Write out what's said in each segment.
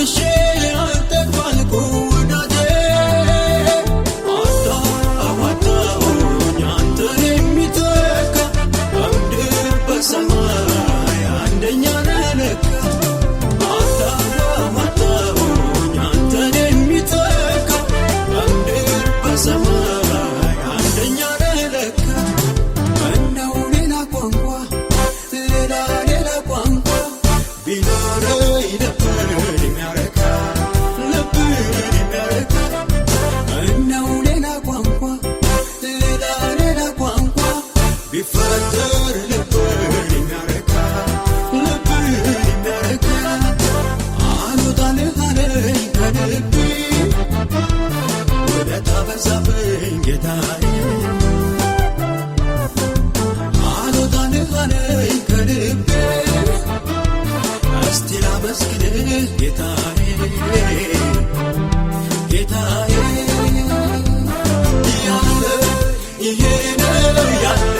ቀምሼ አልጠግባልኩ ወዳጄ። አጣሁ አጣሁኝ አንተን የሚተካ በምድር በሰማይ አንደኛ ነህ ለካ። አጣሁ አጣሁኝ አንተን የሚተካ በምድር በሰማይ አንደኛ ነህ ለካ። እንደው ሌላ ቋንቋ፣ ሌላ ሌላ ቋንቋ ቢኖረኝ ነበር የሚያረካ፣ ልብን የሚያረካ። እንደው ሌላ ቋንቋ፣ ሌላ ሌላ ቋንቋ ቢፈጠር ልብን የሚያረካ፣ ልብን የሚያረካ። አልወጣልህ አለኝ ከልቤ፣ ውለታ በዛብኝ ጌታዬ። አልወጣልህ አለኝ ከልቤ፣ እስቲ ላመስግንህ ጌታዬ፣ ጌታዬ። ያለ ይሄ ነው ያለ፣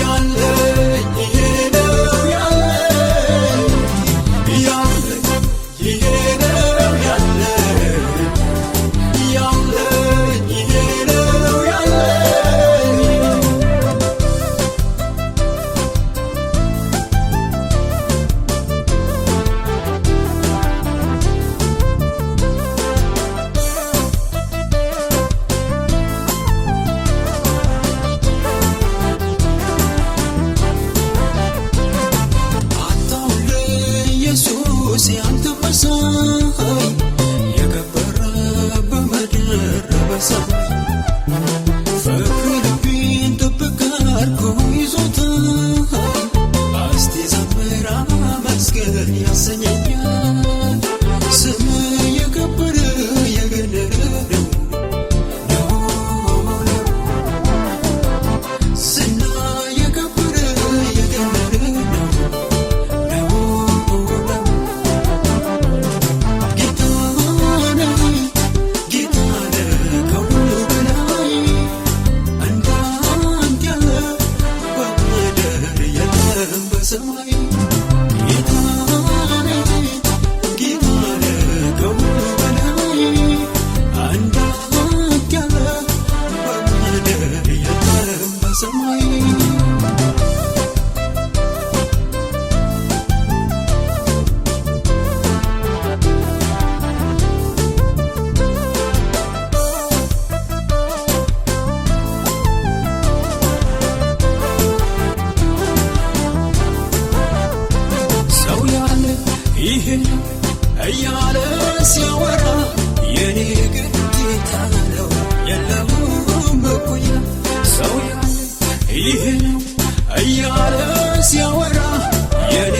ያለ ይሄ ነው ያለ፣ ያለ ይሄ ነው ያለ፣ ያለ ይሄ ነው ያለ። አጣሁልህ ኢየሱስ ያንተ መሳይ የከበረ በምድር በሰማይ። ፍቅር ልቤን ጥብቅ አድርጎ ይዞታል፣ እስቲ ዘምር አመስግን ያሰኘኛል። ስም የከበረ የገነነ ነው ነው፣ ዝና የከበረ የገነነ ነው ነው ነው። ጌታ ነህ፣ ጌታ ነህ ከሁሉ በላይ፣ እንዳንተ ያለ በምድር የለም በሰማይ። ጌታ ነህ፣ ጌታ ነህ ከሁሉ በላይ፣ እንዳንተ ያለ በምድር የለም በሰማይ። ሰው ያለ ይሄ ነው እያለ ሲያወራ፣ የኔ ግን ጌታ ነው የለውም እኩያ። ሰው ያለ ይሄ ነው እያለ ሲያወራ፣ የኔ